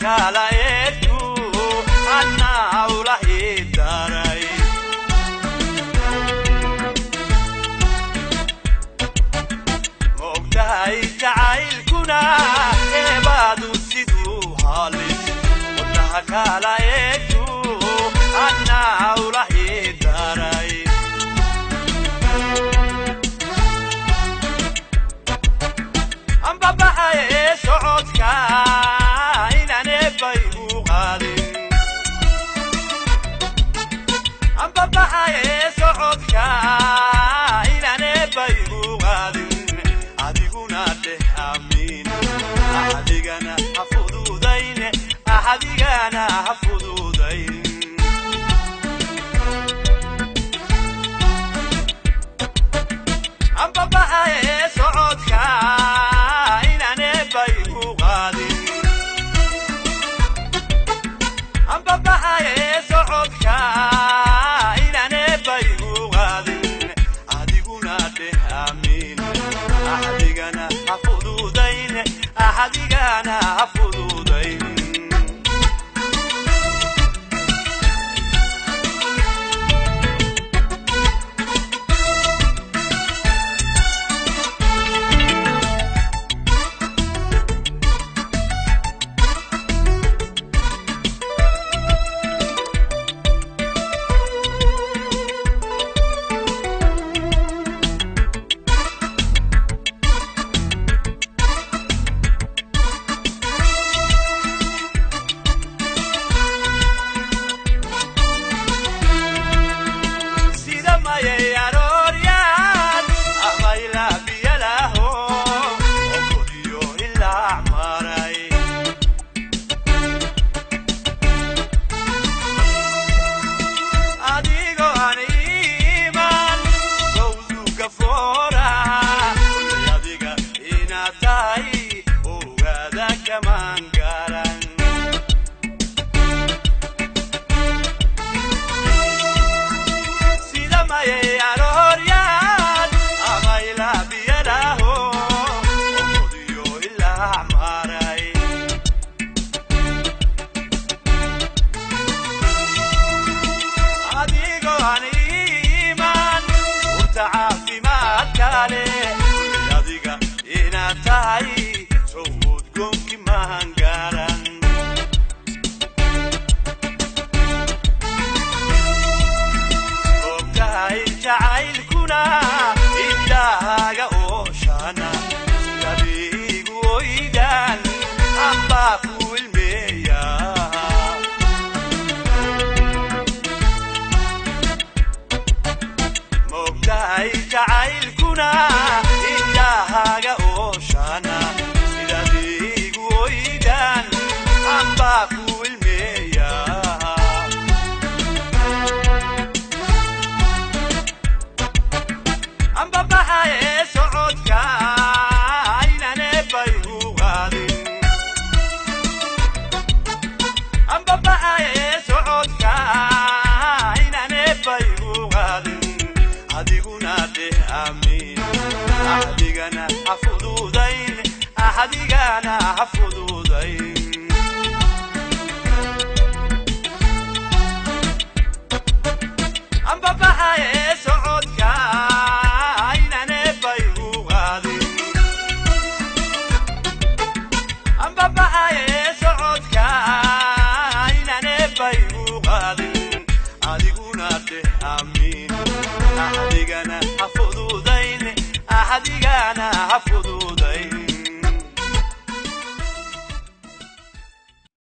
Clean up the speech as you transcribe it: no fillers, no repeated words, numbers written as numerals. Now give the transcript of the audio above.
Kala eegtu anaa ula hidaray. Mogtahay jacaylkuna eebaadu siduu halis, wadnaha kala eegtu anaa ula hidaray. Ambabaxaye socodka inaan eebbay u qaadin, ambabaxaye socodka inaan eebbay u qaadin. Adiguna dheh amiin, axadigana ha fududayn, axadigana ha fududayn. Ambabaxaye socodka inaan eebbay u qaadin, ambabaxaye socodka inaan eebbay u qaadin. Adiguna dheh amiin, axadigana ha fududayn, axadigana ha fududayn. Sida mayay arooryaad ama ilaa biyalaho okodiyo ilaa maray, adigoo aan iimaan sawduga foora kullay adiga inaad tahay ogaada kamaan garan. Sida mayay arooryaad ama ilaa biyalaho okodiyo ilaa maray, adigoo aan iimaan urta caafimaadka leh kullay adiga inaad tahay sowud goonki mahan garan. Ogtahay jacaylkuna indhahaaga ooshana, sida biigu oydaan ambaa ku ilmeeya. Mogtahay jacaylkuna indhahaaga ooshana, sida biigu oydaan ambaa ku ilmeeya. Ambabaxaye socodka inaan eebbay u qaadin, ambabaxaye socodka inaan eebbay u qaadin. Adiguna dheh amiin, axadigana ha fududayn, axadigana ha fududayn. Ambabaxaye socodka inaan eebbay u qaadin, ambabaxaye socodka inaan eebbay u qaadin. Adiguna dheh amiin, axadigana ha fududayn, axadigana ha fududayn.